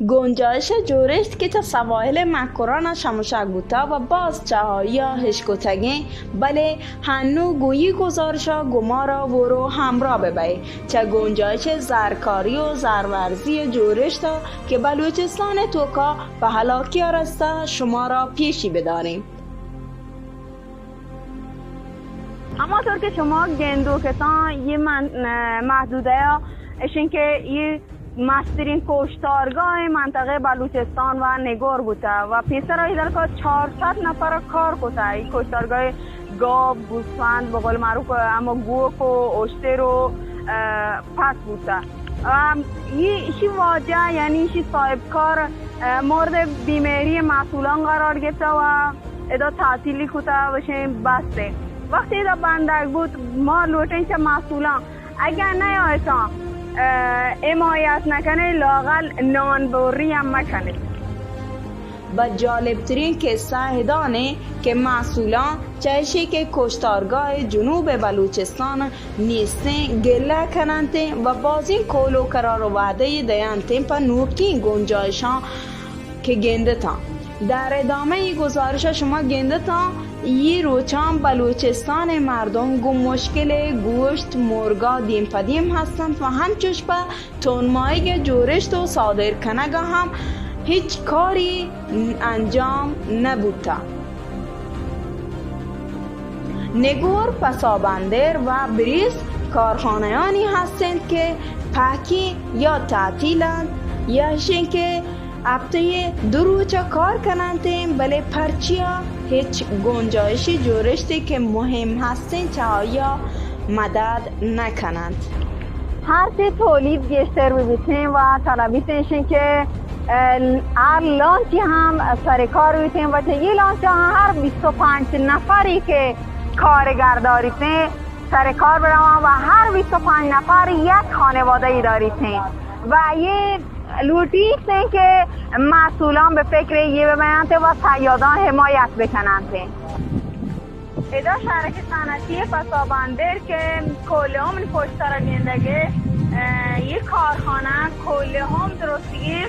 گنجائش جوڑشت کہ چہ سواحل مکران شمشک بوتہ و باز چہ آئیا اشکتگیں، بلے ہنو گوں اے گزارشا گمارا ورو ہمراہ ببئے۔ چہ گنجائش زرکاری و زرورزی جوڑشتا کہ بلوچستان توکا پہ ہلاکیا رستہ، شمارا پیشی بداریں۔ ہما طور کہ شما گندوک اتاں، اے من-، محدودہ اشیں کہ اے مستریں کشتارگاہ منطقہ بلوچستان و نگور بوتہ و پیسر ای دلکا چار صد نفر کار کتہ۔ اے کشتارگاہ گاو، گوسفند، بقول معروف ہما گوک و اشتر و، اه، پس بوتہ۔ ام، اے، ایشی واجہ، یعنی ایشی صاحب کار، اه، مورد بیمہری مسئولان قرار گپتہ و ادا تعطیلی کتہ و شیں بس ایں۔ وقتی ادا بندگ بوت، ما لوٹیں چہ مسئولان، اگہ نیایتاں، اه، حمایت نکنیت، لااقل نان بری ہم مکنیت۔ بس جالب ترین قصہ ہدانے کہ مسئولان چہ ایشی کہ کشتارگاہ جنوب بلوچستان نیستیں گلہ کننتیں و بازیں قول و قرار و وعدہ دینتیں پہ نوکیں گنجائشاں کہ گندتاں۔ در ادامہ اے گزارشا شما گندتاں، اے روچاں بلوچستان مردم گوں مشکل گوشت مرگا دیم پہ دیم ہستنت و ہنچوش پہ تونمائیگ جوڑشت و صادر کنگا ہم ہچ کاری انجام نبوتہ۔ نگور، پسابندر و بریس کارخانہانی ہست انت کہ پہکی یا تعطیل انت یا اشیں کہ ہفتہ ء دو روچ ء کار کن انت، بلے پرچیا ہچ گنجائشی جوڑشتے کہ مہم ہستیں چہ آیا مدد نہ کن انت۔ ہر چی تولید گیشتر بہ بیتیں و ترا بیتیں اشیں کہ، اه، ہر لانچی ہم سر کار بیتیں و چہ یہ لانچ ہم ہر بیست و پنچ نفری کہ کارگر داریتیں سر کار برواں و ہر بیست و پنچ نفر یک خانوادہ ای داریتیں و یہ لوٹیت انت کہ مسئولان بہ فکر یہ ببینت و صیادان حمایت بکننت۔ ادا شہرک صنعتی پسابندر کہ کل عمر پشت سر گندگے، اه، یہ کارخانہ کل عمر درستگیں،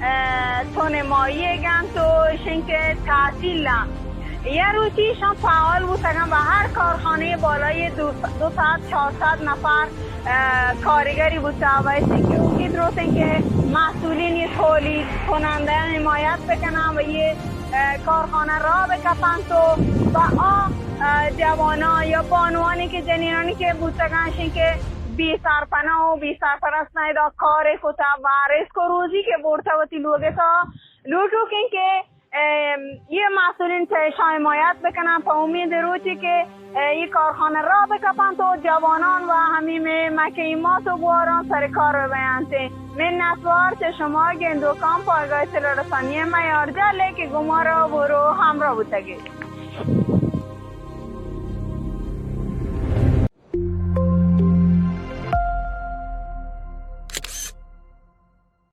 اه، تونمائی گنت و اشیں کہ تعطیل انت۔ یہ روچی ایشان فعال بوتگن و ہر کارخانہ بالای دو، دو صد چار صد نفر اه، کاریگری بوتہ و ایشی کہ اوکی دروت انت کہ مسئولین یہ تولید کنندہ حمایت بکنن و یہ، اه، کارخانہ راہ بکپنت و با آ، اه، جوانان یا بانوانی کہ جنینانی کہ بوتگن اشیں کہ بی سرپناہ و بی سرپرست ادا کار کتہ و رزق و روزی کہ برتہ وتی لوگ تا لوٹوکیں کہ ام، یہ مسئولین چہ ایشاں حمایت بکنن پہ امید روچی کہ، اه، یہ کارخانہ راہ بکپنت و جوانان و ہمیں مئے مکئی مات و گواران سر کار ببینت۔ منتوار چہ شما گندوکان پایگاہ اطلاع رسانی میارجل کہ گمارا برو ہمراہ بوتگے۔